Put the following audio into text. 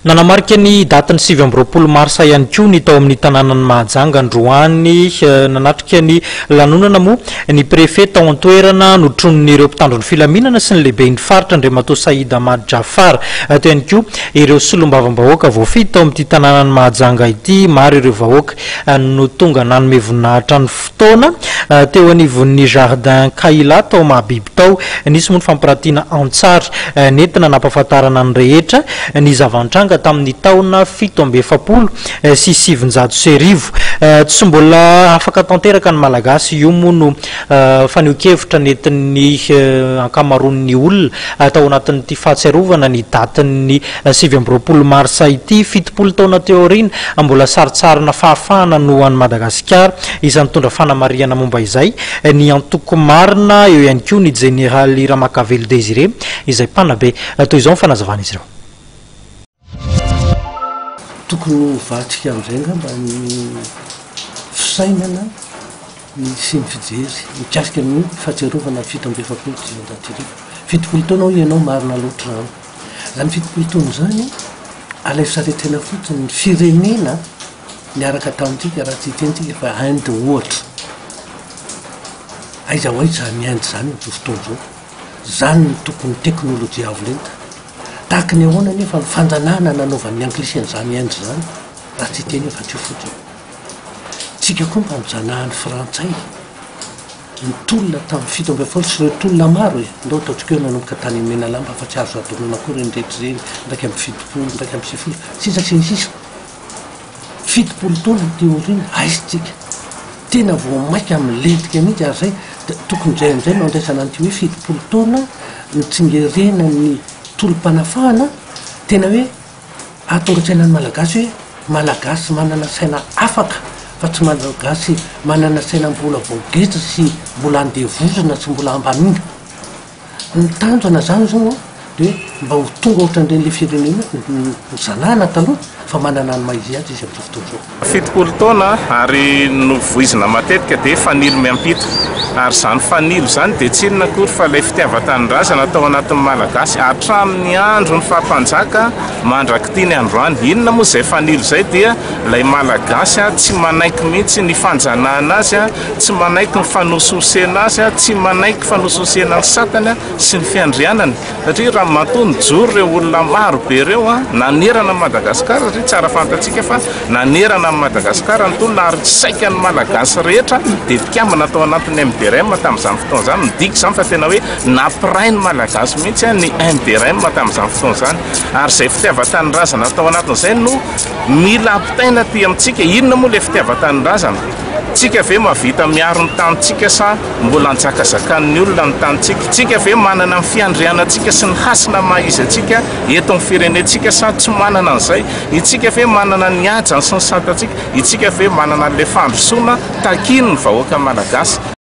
Nanamarika ny datin'ny 29 marsa ihany koa ny tao amin'ny tanànan'i Mahajanga androany. Nanatrika ny lanonana moa ny Préfet tao an-toerana notronin'ireo mpitandro ny filaminana sy ny lehiben'ny faritra Andriamatoa Saïd Ahmad Jaffar. Teo ihany koa ireo solombavambahoaka voafidy tao amin'ity tanànan'i Mahajanga ity. Maro ireo vahoaka no tonga nanome voninahitra ny fotoana teo anivon'ny Jardin Kaila tao Mahabiby tao. Nisy moa ny fampiratiana an-tsary nentina nampahafantarana ny rehetra ny zava-nitranga tamin'ny taona 1947. Tsy mbola afaka tanteraka ny Malagasy, io moa no fanehoan-kevitra nentin'ny ankamaroan'ny olona tao anatin'ity fahatsiarovana ny datin'ny 29 marsa ity. 70 taona teo aoriana, mbola sarintsarina fahafahana no an'i Madagasikara. Isan'ny nitondra fanamarihana momba izay ny antoko Marina, eo ihany koa ny Jeneraly Ramakavelo Désiré izay mpanabe. Toy izao ny fanazavan'izy ireo. Tokony hovantsika amin'izay angamba ny fisainana sy ny fijery mikasika ny fahatsiarovana ny 1947. 70 taona hoy ianao marina loatra izany. Izany 70 taona izany, alaivo sary an-tsaina fotsiny ny firenena niaraka tamintsika raha tsy hiteny tsika fa Inde ohatra. Aiza ho aiza izany Inde izany amin'izao fotoana izao? Izany no tokony teknolojia avo lenta. Tahaka ny ahoana anefa ny fanjanahana nanaovan'ny Anglisy an'izany Inde izany raha tsy hiteny hoe vakio fotsiny. Tsika koa mba nozanahan'ny Frantsay ny tolona tamin'ny 47 sy ireo tolona maro e! Ndao ataontsika hoe nanomboka tany Menalamba fa tsy azo adinoina koa ireny rehetra ireny, 71, 91, sisa sy ny sisa. 70 taona aty aoriana, aiza tsika? Tena vao maika milentika mihitsy ary izay dia tokony izay amin'izay no andraisana an'ity hoe 70 taona nitsingerenan'ny tolom-panafahana, tena hoe hahatonga an-tsaina ny Malagasy hoe Malagasy manana saina afaka fa tsy Malagasy manana saina mbola voageja sy mbola andevozina sy mbola ambaniana. Ny tanjona zany zao an, de hoe mba ho tonga ohatran'ireny le firenena nozanahana taloha fa manana ny maha izy azy izy amin'izao fotoana izao. 70 taona ary novoizina matetika dia fanilo miampita. Ary izany fanilo izany dia tsy inona akory fa ilay fitiavan-tanindrazana tao anatin'ny Malagasy hatramin'ny andron'ny faha-mpanjaka mandrak'ity ny androany. Inona moa izay fanilo izay dia ilay Malagasy tsy manaiky mihitsy ny fanjanahana azy, tsy manaiky ny fanosihosena azy, tsy manaiky fanosihosena ny satany sy ny fiandrianany, satria raha matoa nijoro ireo olona maro be ireo nanerana an'i Madagasikara, satria tsara fantatsika fa nanerana an'i Madagasikara ny tolona ary saika ny Malagasy rehetra dia mpikambana tao anatin'ny MDRM tamin'izany fotoana izany, midika izany fa tena hoe nampiray ny Malagasy mihitsy ny MDRM tamin'izany fotoana izany, ary izay fitiavan-tanindrazana tao anatin'izay no mila ampitaina aty amintsika. Inona moa ilay fitiavan-tanindrazana? Tsika ve mahavita miaro ny tanintsika sa mbola anjakazakan'ny olona ny tanintsika? Tsika ve manana ny fiandrianantsika sy ny hasina maha izy antsika eto amin'ny firenentsika sa tsy manana an'izay? Itsika ve manana ny hajany sy ny satantsika? Itsika ve manana an'ilay fandrosoana takian'ny vahoaka malagasy?